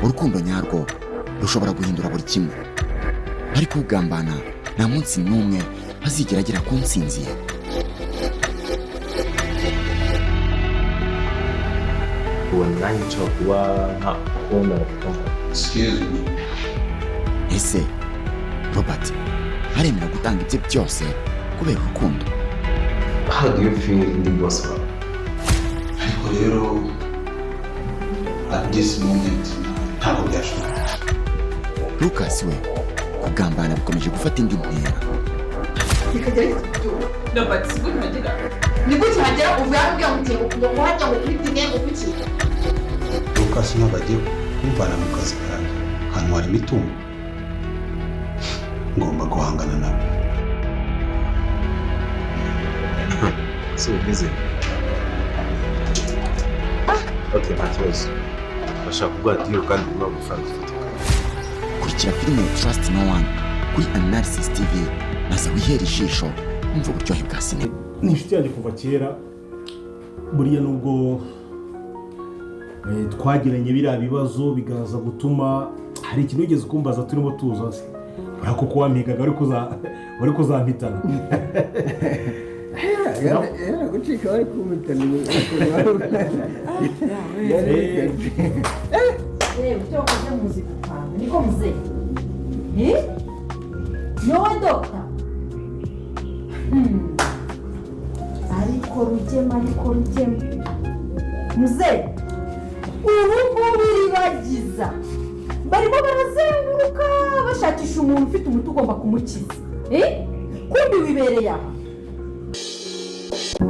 Urukundo nyarwo rushobora guhindura buri kimwe, ariko ugambana nta munsi n'umwe azigera agera ku ntsinzi ye. Ubona nanjye nshobora kuba nta kubona amafaranga. Excuse me. Ese Robert aremera gutanga ibye byose kubera urukundo? How do you feel ndi boss wawe? Ariko rero at this moment ntabwo byashoboka. Lucas we kugambana bikomeje gufata indi ntera. Bikagera bite? Robert, si gute uhagera? Ni gute uhagera? Uvuye aho ubwira ngo ugiye ngo hajya ngo kuri dine ngo kuki? Lucas ntabwo agiye kumvana mu kazi kanjye kantwara imitungo, ngomba guhangana nawe. Si umeze ok, nta kibazo. Bashaka kuguha deal kandi urimo amafaranga afatika. Kurikira filime Trust No One kuri Analysis TV, maze wihere ijisho wumve uburyohe bwa sinema. Ni inshuti yanjye kuva kera. Buriya nubwo twagiranye biriya bibazo bigaza gutuma hari ikintu wigeze kumbaza turimo tuza se, buriya koko wampigaga wari kuzampitana. Gucika bari kumpitana. Yewe, icyo wakoze muzi gupanga niko muzehe. Eh? Ni wowe dogita? Ariko Rugema, ariko Rugema, muzehe, ubu ngubu Iribagiza barimo barazenguruka bashakisha umuntu ufite umuti ugomba kumukiza. Eh? Kumbi wibereye aha.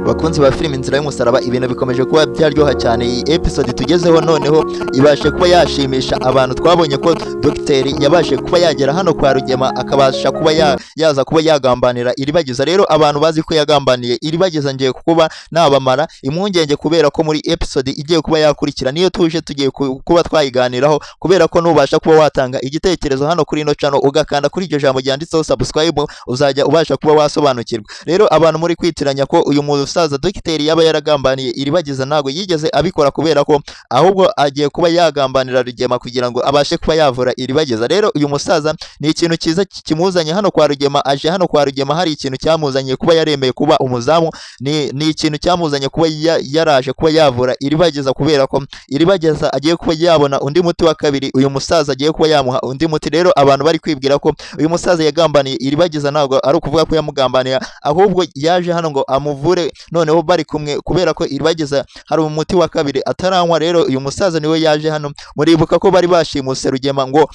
Bakunzi ba filime Inzira y'Umusaraba, ibintu bikomeje kuba byaryoha cyane. Iyi episode tugezeho noneho ibashe kuba yashimisha abantu. Twabonye ko dogiteri yabashe kuba yagera hano kwa Rugema, akabasha kuba yaza kuba yagambanira Iribagiza. Rero abantu bazi ko yagambaniye Iribagiza, ngiye kuba nabamara impungenge, kubera ko muri episode igiye kuba yakurikira niyo tuje tugiye kuba twayiganiraho, kubera ko nubasha kuba watanga igitekerezo hano kuri ino channel, ugakanda kuri iryo jambo ryanditseho subscribe, uzajya ubasha kuba wasobanukirwa. Rero abantu muri kwitiranya ko uyu musaza dogiteri yaba yaragambaniye Iribagiza, ntabwo yigeze abikora, kubera ko ahubwo agiye kuba yagambanira Rugema kugira ngo abashe kuba yavura Iribagiza. Rero uyu musaza ni ikintu cyiza kimuzanye hano kwa Rugema. Aje hano kwa Rugema hari ikintu cyamuzanye kuba yaremeye kuba umuzamu, ni ikintu cyamuzanye kuba yaraje kuba yavura Iribagiza, kubera ko Iribagiza agiye kuba yabona undi muti wa kabiri. Uyu musaza agiye kuba yamuha undi muti. Rero abantu bari kwibwira ko uyu musaza yagambaniye Iribagiza, ntabwo ari ukuvuga ko yamugambaniye, ahubwo yaje hano ngo amuvure noneho bari kumwe, kubera ko Iribagiza hari umuti wa kabiri ataranywa. Rero uyu musaza niwe yaje hano. Muribuka ko bari bashimuse Rugema ngo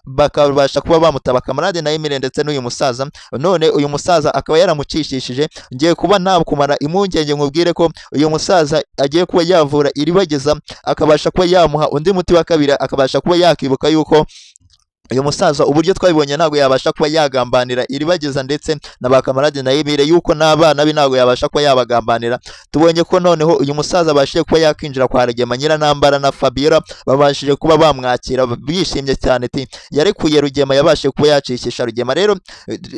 bakabasha kuba bamutaba Kamarade na Emile ndetse n'uyu musaza, none uyu musaza akaba yaramucishishije. Ngiye kuba nakumara impungenge nkubwire ko uyu musaza agiye kuba yavura Iribagiza, akabasha kuba yamuha undi muti wa kabiri, akabasha kuba yakibuka yuko uyu musaza, uburyo twabibonye, ntabwo yabasha kuba yagambanira Iribagiza ndetse na ba Kamarade na Emile, yuko n'abana be ntabwo yabasha kuba yabagambanira. Tubonye ko noneho uyu musaza abashije kuba yakinjira kwa Rugema, Nyiranambara na Fabiola babashije kuba bamwakira bishimye cyane, ati yarekuye Rugema, yabashije kuba yacishisha Rugema. Rero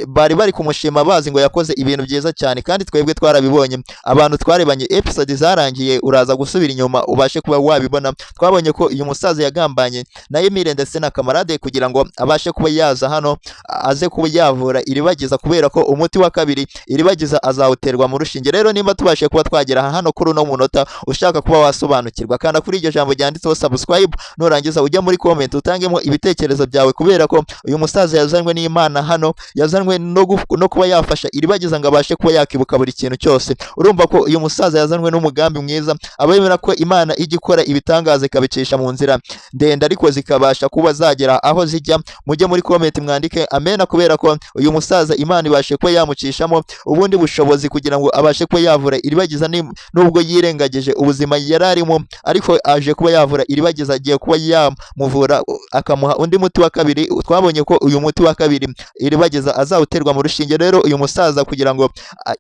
bari kumushima bazi ngo yakoze ibintu byiza cyane, kandi twebwe twarabibonye. Abantu twarebanye episode zarangiye, uraza gusubira inyuma ubashe kuba wabibona. Twabonye ko uyu musaza yagambanye na Emile ndetse na Kamarade kugira ngo abashe kuba yaza hano aze kuba yavura Iribagiza, kubera ko umuti wa kabiri Iribagiza azawuterwa mu rushinge. Rero nimba tubashe kuba twagera aha hano kuri uno munota, ushaka kuba wasobanukirwa, kanda kuri iryo jambo ryanditseho subscribe, nurangiza ujya muri comment utangemo ibitekerezo byawe, kubera ko uyu musaza yazanywe n'Imana hano, yazanywe no kuba yafasha Iribagiza ngo abashe kuba yakibuka buri kintu cyose. Urumva ko uyu musaza yazanywe n'umugambi mwiza. Abemera ko Imana ijya ikora ibitangaza ikabicisha mu nzira ndende ariko zikabasha kuba zagera aho zijya, mujye muri comment mwandike amena, kubera ko uyu musaza Imana ibashe kuba yamucishamo ubundi bushobozi kugira ngo abashe kuba yavura Iribagiza. Nubwo yirengagije ubuzima yari arimo, ariko aje kuba yavura Iribagiza, agiye kuba yamuvura akamuha undi muti wa kabiri. Twabonye ko uyu muti wa kabiri Iribagiza azawuterwa mu rushinge. Rero uyu musaza kugira ngo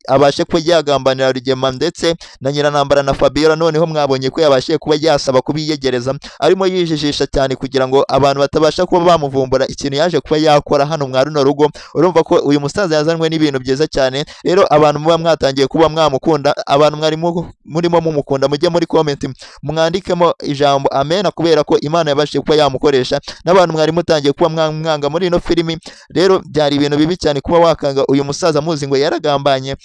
abashe kuba yagambanira Rugema ndetse na Nyiranambara na Fabiola, noneho mwabonye ko yabashije kuba yasaba kubiyegereza, arimo yijijisha cyane kugira ngo abantu batabasha kuba bamuvumbura. kuvumbura ikintu yaje kuba yakora hano mwa runo rugo. Urumva ko uyu musaza yazanwe n'ibintu byiza cyane. Rero abantu muba mwatangiye kuba mwamukunda, abantu mwari murimo mumukunda, mujye muri comment mwandikemo ijambo amena, kubera ko Imana yabashije kuba yamukoresha. N'abantu mwari mutangiye kuba mwamwanga muri ino filimi, rero byari ibintu bibi cyane kuba wakanga uyu musaza muzi ngo yaragambanye.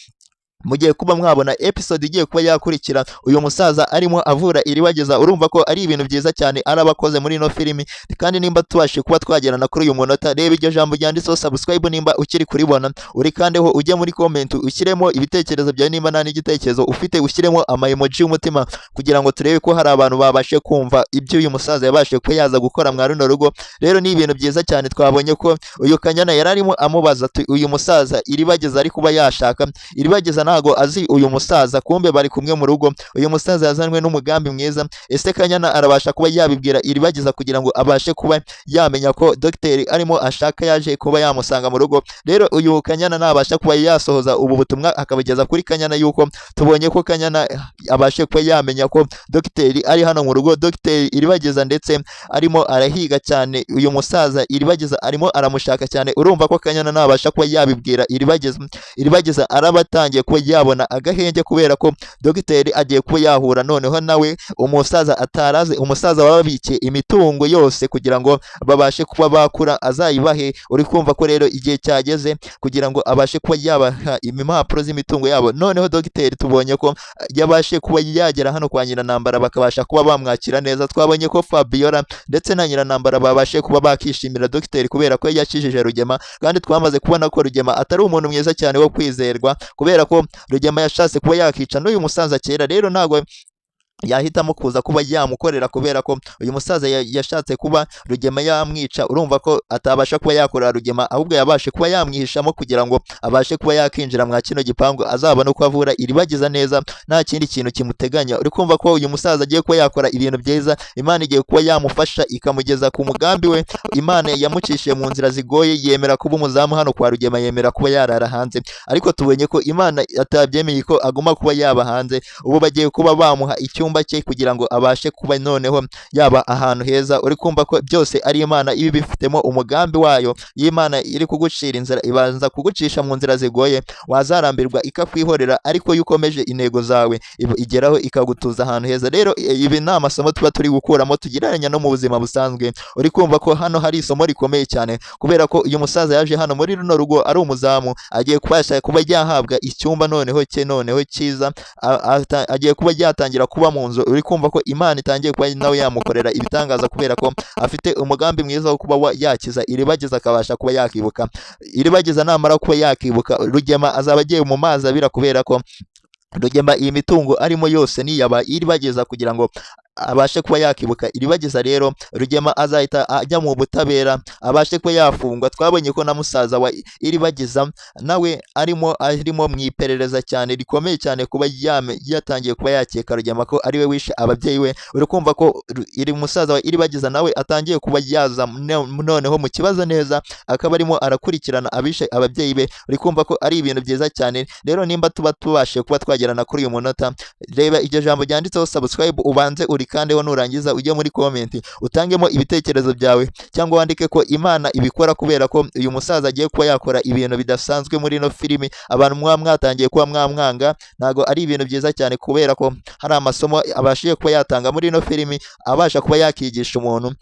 Mugiye kuba mwabona episode igiye kuba yakurikira uyu musaza arimo avura Iribagiza. Urumva ko ari ibintu byiza cyane arabakoze muri ino filimi. Kandi nimba tubashe kuba twagerana kuri uyu munota, reba iryo jambo ryanditseho subscribe nimba ukiri kuribona, urikandeho ujye muri comment ushyiremo ibitekerezo byawe, nimba nta n'igitekerezo ufite ushyiremo ama emoji y'umutima, kugira ngo turebe ko hari abantu babashe kumva ibyo uyu musaza yabashe kuba yaza gukora mwa runo rugo. Rero ni ibintu byiza cyane, twabonye ko uyu Kanyana yari arimo amubaza ati uyu musaza Iribagiza ari kuba yashaka, Iribagiza ntago azi uyu musaza, kumbe bari kumwe mu rugo. Uyu musaza yazanwe n'umugambi mwiza. Ese Kanyana arabasha kuba yabibwira Iribagiza kugira ngo abashe kuba yamenya ko dogiteri arimo ashaka yaje kuba yamusanga mu rugo? Rero uyu Kanyana nabasha kuba yasohoza ubu butumwa akabugeza kuri Kanyana, yuko tubonye ko Kanyana abashe kuba yamenya ko dogiteri ari hano mu rugo, dogiteri Iribagiza ndetse arimo arahiga cyane uyu musaza Iribagiza, arimo aramushaka cyane. Urumva ko Kanyana nabasha kuba yabibwira Iribagiza, Iribagiza araba atangiye kuba yabona agahenge, kubera ko dogiteri agiye kuba yahura noneho nawe umusaza atarazi, umusaza wababikiye imitungo yose kugira ngo babashe kuba bakura azayibahe. Uri kumva ko rero igihe cyageze kugira ngo abashe kuba yabaha impapuro z'imitungo yabo. Noneho dogiteri tubonye ko yabashe kuba yagera hano kwa Nyiranambara, bakabasha kuba bamwakira neza. Twabonye ko Fabiola ndetse na Nyiranambara babashe kuba bakishimira dogiteri kubera ko yakijije Rugema, kandi twamaze kubona ko Rugema atari umuntu mwiza cyane wo kwizerwa, kubera ko Rugema yashatse kuba yakica n'uyu musaza kera. Rero ntabwo yahitamo kuza kuba yamukorera, kubera ko uyu musaza yashatse kuba Rugema yamwica. Urumva ko atabasha kuba yakorera Rugema, ahubwo yabashe kuba yamwihishamo kugira ngo abashe kuba yakinjira mwa kino gipangu, azabone uko avura Iribagiza neza nta kindi kintu kimuteganya. Uri kumva ko uyu musaza agiye kuba yakora ibintu byiza, Imana igiye kuba yamufasha ikamugeza ku mugambi we. Imana yamucishije mu nzira zigoye, yemera kuba umuzamu hano kwa Rugema, yemera kuba yarara hanze, ariko tubonye ko Imana atabyemeye ko aguma kuba yaba hanze. Ubu bagiye kuba bamuha icyumba cye kugira ngo abashe kuba noneho yaba ahantu heza. Uri kumva ko byose ari Imana iba ibifitemo umugambi wayo. Iyo Imana iri kugucira inzira, ibanza kugucisha mu nzira zigoye, wazarambirwa ikakwihorera, ariko iyo ukomeje intego zawe igeraho ikagutuza ahantu heza. Rero ibi ni amasomo tuba turi gukuramo tugereranya no mu buzima busanzwe. Uri kumva ko hano hari isomo rikomeye cyane, kubera ko uyu musaza yaje hano muri runo rugo ari umuzamu, agiye kubasha kuba yahabwa icyumba noneho cye noneho cyiza, agiye kuba yatangira kuba mu nzu. Uri kumva ko Imana itangiye kuba nawe yamukorera ibitangaza, kubera ko afite umugambi mwiza wo kuba yakiza Iribagiza akabasha kuba yakibuka. Iribagiza namara kuba yakibuka, Rugema azaba agiye mu mazi abira, kubera ko Rugema iyi mitungo arimo yose niyaba Iribagiza kugira ngo abashe kuba yakibuka Iribagiza. Rero Rugema azahita ajya mu butabera abashe kuba yafungwa. Twabonye ko na musaza wa Iribagiza nawe arimo mu iperereza cyane rikomeye cyane, kuba yatangiye kuba yakeka Rugema ko ariwe wishe ababyeyi we. Uri kumva ko iri musaza wa Iribagiza nawe atangiye kuba yaza noneho mu kibazo neza, akaba arimo arakurikirana abishe ababyeyi be. Uri kumva ko ari ibintu byiza cyane. Rero nimba tuba tubashe kuba twagerana kuri uyu munota, reba iryo jambo ryanditseho subscribe ubanze urikandeho, nurangiza ujye muri comment utangemo ibitekerezo byawe, cyangwa wandike ko Imana ibikora, kubera ko uyu musaza agiye kuba yakora ibintu bidasanzwe muri ino filimi. Abantu muba mwatangiye kuba mwamwanga, ntago ari ibintu byiza cyane, kubera ko hari amasomo abashije kuba yatanga muri ino filimi, abasha kuba yakigisha umuntu,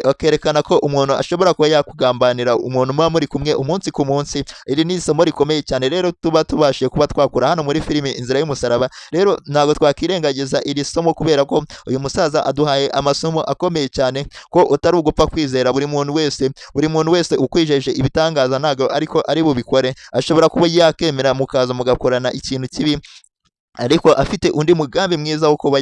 akerekana ko umuntu ashobora kuba yakugambanira umuntu muba muri kumwe umunsi ku munsi. Iri ni isomo rikomeye cyane rero tuba tubashije kuba twakura hano muri filimi Inzira y'Umusaraba. Rero ntago twakirengagiza iri somo, kubera ko uyu musaza aduhaye amasomo akomeye cyane, ko utari ugupfa kwizera buri muntu wese. Buri muntu wese ukwijeje ibitangaza ntago ariko ari bubikore, ashobora kuba yakemera mukaza mugakorana ikintu kibi, ariko afite undi mugambi mwiza wo kuba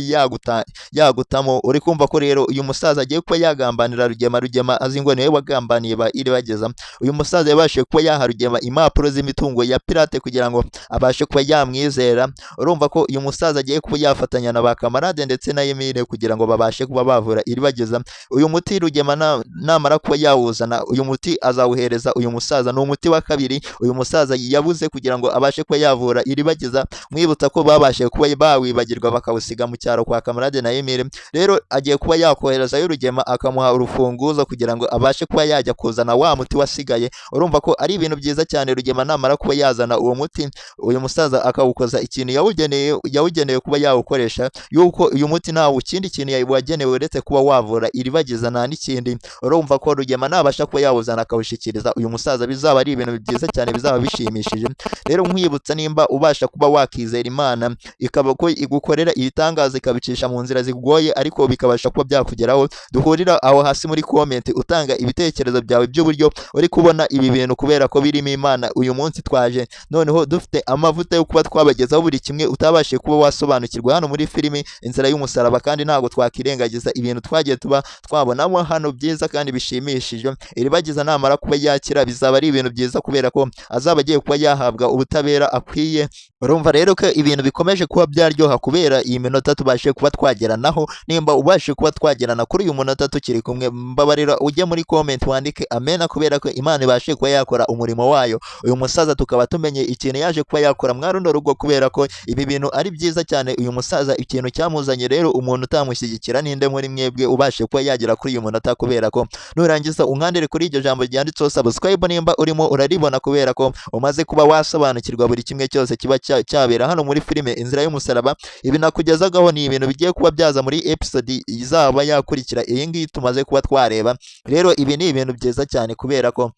yagutamo. Uri kumva ko rero uyu musaza agiye kuba yagambanira Rugema. Rugema azi ngo niwe wagambaniye ba Iribagiza. Uyu musaza yabashije kuba yaha Rugema impapuro z'imitungo ya pirate kugira ngo abashe kuba yamwizera. Urumva ko uyu musaza agiye kuba yafatanya na ba kamarade ndetse na Emile kugira ngo babashe kuba bavura Iribagiza. Uyu muti Rugema namara kuba yawuzana, uyu muti azawuhereza uyu musaza. Ni umuti wa kabiri uyu musaza yabuze kugira ngo abashe kuba yavura Iribagiza. Mwibutsa ko babashije kuba bawibagirwa bakawusiga mu cyaro kwa Kamarade na Emile. Rero agiye kuba yakoherezayo Rugema akamuha urufunguzo kugira ngo abashe kuba yajya kuzana wa muti wasigaye. Urumva ko ari ibintu byiza cyane. Rugema namara kuba yazana uwo muti, uyu musaza akawukoza ikintu yawugeneye kuba yawukoresha, yuko uyu muti ntawe ikindi kintu wagenewe uretse kuba wavura Iribagiza, nta n'ikindi. Urumva ko Rugema nabasha kuba yawuzana akawushyikiriza uyu musaza, bizaba ari ibintu byiza cyane, bizaba bishimishije. Rero nkwibutsa, nimba ubasha kuba wakizera Imana ikaba ko igukorera ibitangaza, ikabicisha mu nzira zigoye ariko bikabasha kuba byakugeraho, duhurira aho hasi muri comment utanga ibitekerezo byawe by'uburyo uri kubona ibi bintu, kubera ko birimo Imana. Uyu munsi twaje noneho dufite amavuta yo kuba twabagezaho buri kimwe utabashije kuba wasobanukirwa hano muri filimi Inzira y'Umusaraba, kandi ntabwo twakirengagiza ibintu twagiye tuba twabonamo hano byiza kandi bishimishije. Iribagiza namara kuba yakira bizaba ari ibintu byiza, kubera ko azaba agiye kuba yahabwa ubutabera akwiye. Urumva rero ko ibintu bikomeje kuba byaryoha kubera iyi minota tubashije kuba twageranaho. Nimba ubashije kuba twagerana kuri uyu munota tukiri kumwe, mbabarira ujye muri comment wandike amena, kubera ko Imana ibashije kuba yakora umurimo wayo. Uyu musaza tukaba tumenye ikintu yaje kuba yakora mwa runo rugo, kubera ko ibi bintu ari byiza cyane. Uyu musaza ikintu cyamuzanye, rero umuntu utamushyigikira ninde muri mwebwe ubashije kuba yagera kuri uyu munota? Kubera ko nurangiza unkandire kuri iryo jambo ryanditseho subscribe nimba urimo uraribona, kubera ko umaze kuba wasobanukirwa buri kimwe cyose kiba cyabera hano muri filime Inzira y'Umusaraba. Ibi nakugezagaho ni ibintu bigiye kuba byaza muri episode izaba yakurikira iyi ngiyi tumaze kuba twareba. Rero ibi ni ibintu byiza cyane, kubera ko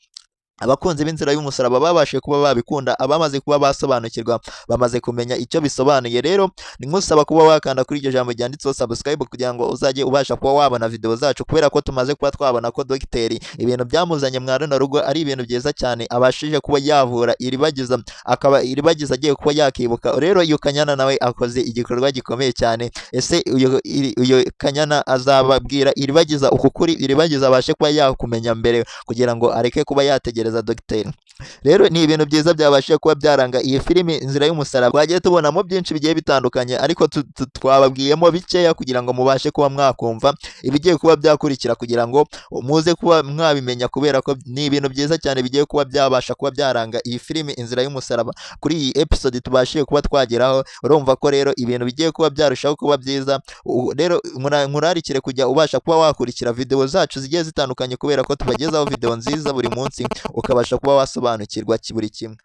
abakunzi b'Inzira y'Umusaraba babashije kuba babikunda, abamaze kuba basobanukirwa bamaze kumenya icyo bisobanuye. Rero ni nkusaba kuba wakanda kuri iryo jambo ryanditseho subscribe kugira ngo uzajye ubasha kuba wabona video zacu, kubera ko tumaze kuba twabona ko dogiteri ibintu byamuzanye mwa runo rugo ari ibintu byiza cyane, abashije kuba yavura Iribagiza, akaba Iribagiza agiye kuba yakibuka. Rero uyu Kanyana nawe akoze igikorwa gikomeye cyane. Ese uyu Kanyana azababwira Iribagiza uku kuri, Iribagiza abashe kuba yakumenya mbere kugira ngo areke kuba yategereza dogiteri? Rero ni ibintu byiza byabashije kuba byaranga iyi filimi Inzira y'Umusaraba. Twagiye tubonamo byinshi bigiye bitandukanye, ariko twababwiyemo bikeya kugira ngo mubashe kuba mwakumva ibigiye kuba byakurikira, kugira ngo muze kuba mwabimenya, kubera ko ni ibintu byiza cyane bigiye kuba byabasha kuba byaranga iyi filimi Inzira y'Umusaraba kuri iyi episode tubashije kuba twageraho. Urumva ko rero ibintu bigiye kuba byarushaho kuba byiza. Rero nkurarikire kujya ubasha kuba wakurikira video zacu zigiye zitandukanye, kubera ko tubagezaho video nziza buri munsi, ukabasha kuba wasobanukirwa buri kimwe.